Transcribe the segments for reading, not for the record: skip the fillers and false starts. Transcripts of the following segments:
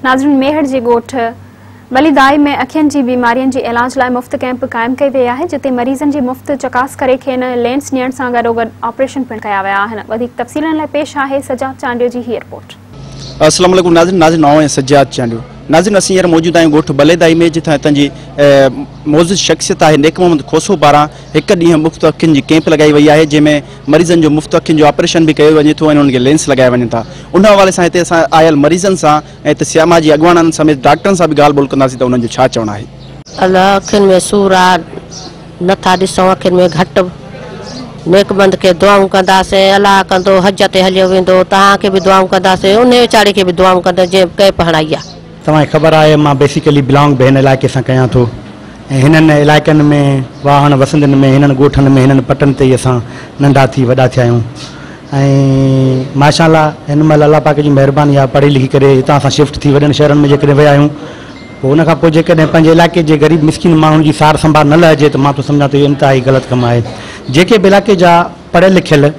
नाज़रीन, मेहड़ जे ॻोठ बलिदाई में अखियुनि जी बीमारियुनि जे इलाज लाइ मुफ़्त कैंप क़ाइमु कई वई आहे, जिते मरीज़नि जी मुफ़्त चकास करे खेनि लेंस ॾियण सां गॾोगॾु ऑपरेशन पिणु कया विया आहिनि। वधीक तफ़सीलनि लाइ पेश आहे सजाद चांडियो जी हीअ रिपोर्ट। अस्सलाम वालेकुम नाज़रीन, नाज़रीन आउं सजाद चांडियो। नाज़रीन, असीं हींअर मौजूदु आहियूं ॻोठ बलेदाई में, जितां हितां जी मौजूद शख़्सियत आहे नेक मोहम्मद खोसो पारां हिकु ॾींहुं मुफ़्त अखियुनि जी कैंप लॻाई वई आहे, जंहिंमें मरीज़नि जो मुफ़्त अखियुनि जो ऑपरेशन बि कयो वञे थो ऐं उन्हनि खे लेंस लॻाया वञनि था। उन हवाले सां हिते असां आयल मरीज़नि सां ऐं हिते श्यामा जी अॻवाननि समेत डॉक्टरनि सां बि ॻाल्हि ॿोल कंदासीं त उन्हनि जो छा चवणु आहे। अलाह, अखियुनि में सूर आहे, नथा ॾिसूं, अखियुनि में घटि। नेकमंद खे दुआऊं कंदासीं, अलाह कंदो हज ते हलियो वेंदो। तव्हांखे बि दुआऊं कंदासीं, उन वीचारे खे बि दुआऊं कंदो जंहिं कैंप हणाई आहे। तव्हांखे ख़बर आहे मां बेसिकली बिलोंग बि हिन इलाइक़े सां कयां थो ऐं हिननि इलाइक़नि में वाहण वसंदनि में, हिननि ॻोठनि में, हिननि पटनि ते ई असां नंढा थी वॾा थिया आहियूं ऐं माशाअल्लाह हिन महिल अलाह पाक जी महिरबानी आहे, पढ़ी लिखी करे हितां असां शिफ्ट थी वॾनि शहरनि में जेकॾहिं विया आहियूं, पोइ उन खां पोइ जेकॾहिं पंहिंजे इलाइक़े जे ग़रीब मिसकिन माण्हुनि जी सार संभाल न लहिजे त मां थो सम्झां त इहो इंतिहाई ग़लति कमु आहे। जेके बि इलाइक़े जा पढ़ियल लिखियल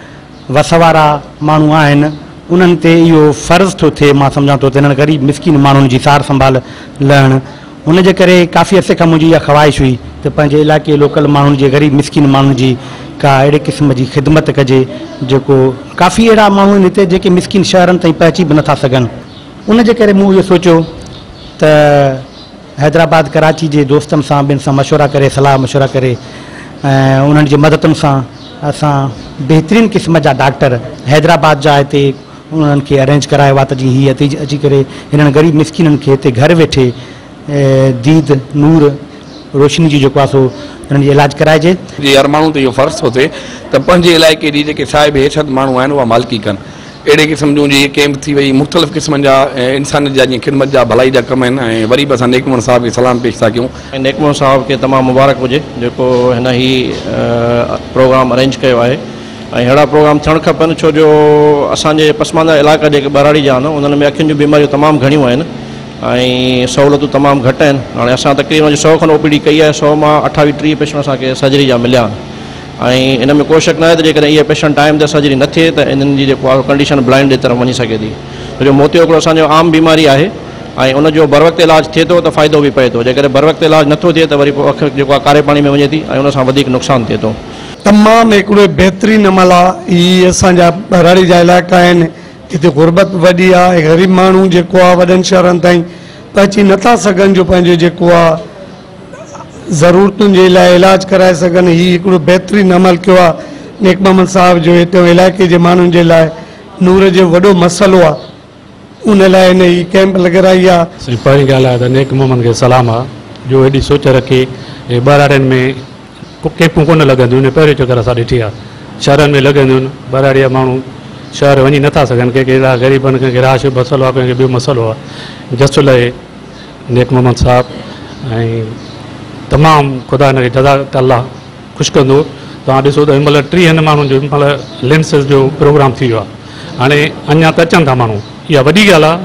वस वारा माण्हू आहिनि उन्हनि ते इहो फ़र्ज़ थो थिए, मां सम्झां थो त हिननि ग़रीब मिसकिन माण्हुनि जी सार संभाल लहणु। हुनजे करे काफ़ी अरसे खां मुंहिंजी इहा ख़्वाहिश हुई त पंहिंजे इलाइक़े लोकल माण्हुनि जे ग़रीब मिसकिन माण्हुनि जी का अहिड़े क़िस्म जी ख़िदमत कजे, जेको काफ़ी अहिड़ा माण्हू आहिनि हिते जेके मिसकिन शहरनि ताईं पहुची बि नथा सघनि। उनजे करे मूं इहो सोचियो त हैदराबाद कराची जे दोस्तनि सां ॿिनि सां मशवरा करे, सलाह मशवरा करे ऐं उन्हनि जी मददुनि सां असां बहितरीन क़िस्म जा डॉक्टर हैदराबाद जा हिते उन्हनि खे अरेंज करायो आहे त जीअं हीअ हिते अची करे हिननि ग़रीब मिसकिननि खे हिते घर वेठे दीद नूर रोशनी जो जेको आहे सो हिननि जो इलाज कराइजे। जी हर माण्हू ते इहो फ़र्ज़ु थो थिए त पंहिंजे इलाइक़े जी जेके साहिब हैसियत माण्हू आहिनि उहा मालिकी कनि। अहिड़े क़िस्म जूं जीअं कैंप थी वई, मुख़्तलिफ़ क़िस्मनि जा इंसानियत जा जीअं ख़िदमत जा भलाई जा कम आहिनि ऐं वरी बि असां नेक मोहम्मद साहिब खे सलाम पेश था कयूं। ऐं नेक मोहम्मद साहिब खे तमामु मुबारक हुजे जेको हिन ही प्रोग्राम अरेंज कयो आहे ऐं अहिड़ा प्रोग्राम थियणु खपनि, छो जो असांजे पसमानदा इलाइक़ा जेके ॿहराड़ी जा आहिनि उन्हनि में अखियुनि जूं बीमारियूं तमामु घणियूं आहिनि ऐं सहूलियतूं तमामु घटि आहिनि। हाणे असां तक़रीबन 100 खनि ओ पी डी कई आहे, 100 मां 28 30 पेशेंट असांखे सर्जरी जा मिलिया आहिनि ऐं इन में को शक न आहे त जेकॾहिं इहे पेशेंट टाइम ते सर्जरी न थिए त इन्हनि जी जेको आहे कंडीशन ब्लाइंड जे तरफ़ वञी सघे थी। छो जो मोतियो हिकिड़ो असांजो आम बीमारी आहे ऐं उनजो बरवक़्त इलाज थिए थो त फ़ाइदो बि पए थो, जेकॾहिं बरवक़्त इलाज नथो थिए त वरी पोइ अखि जेको आहे कारे पाणी में वञे थी ऐं उन सां वधीक नुक़सानु थिए थो। तमामु हिकिड़ो बहितरीन अमल आहे। इहे असांजा ॿहराड़ी जा इलाइक़ा आहिनि जिते ग़ुरबत वॾी आहे, ग़रीब माण्हू जेको आहे वॾनि शहरनि ताईं पहुची नथा सघनि जो पंहिंजो जेको आहे ज़रूरतुनि जे लाइ इलाज कराए सघनि। हीउ हिकिड़ो बहितरीन अमल कयो आहे नेक मोहम्मद साहिब जो, हिते इलाइक़े जे माण्हुनि जे लाइ नूर जो वॾो मसइलो आहे, उन लाइ हिन हीअ कैंप लॻाराई आहे। पहिरीं ॻाल्हि आहे त नेक मोहम्मद खे सलाम आहे जो एॾी सोच रखे। ॿहराड़ियुनि में कैंपूं कोन लॻंदियूं आहिनि, पहिरियों चक्कर असां ॾिठी आहे। शहरनि में लॻंदियूं आहिनि, ॿहराड़ी जा माण्हू शहर वञी नथा सघनि, कंहिंखे ग़रीबनि कंहिंखे रिहाइश जो मसइलो आहे, कंहिंखे ॿियो मसइलो आहे। जस लहे नेक मोहम्मद साहिब ऐं तमामु ख़ुदा हिन खे जज़ाक अलाह ख़ुशि कंदो। तव्हां ॾिसो त हिन महिल 30 माण्हुनि जो हिन महिल लेंसिस जो प्रोग्राम थी वियो आहे। हाणे अञा त अचनि था माण्हू, इहा वॾी ॻाल्हि आहे।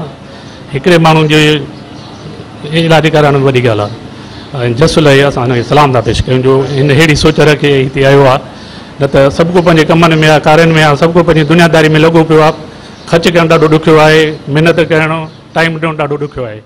हिकिड़े माण्हू जे इलाज कराइण वॾी ॻाल्हि आहे ऐं जस लहे असां हिन खे सलाम था पेश कयूं जो हिन अहिड़ी सोच रखे हिते आयो आहे। न त सभु को पंहिंजे कमनि में आहे, कार्युनि में आहे, सभु को पंहिंजी दुनियादारी में लॻो पियो आहे। ख़र्च करणु ॾाढो ॾुखियो आहे, महिनत करणु, टाइम ॾियणु ॾाढो ॾुखियो आहे।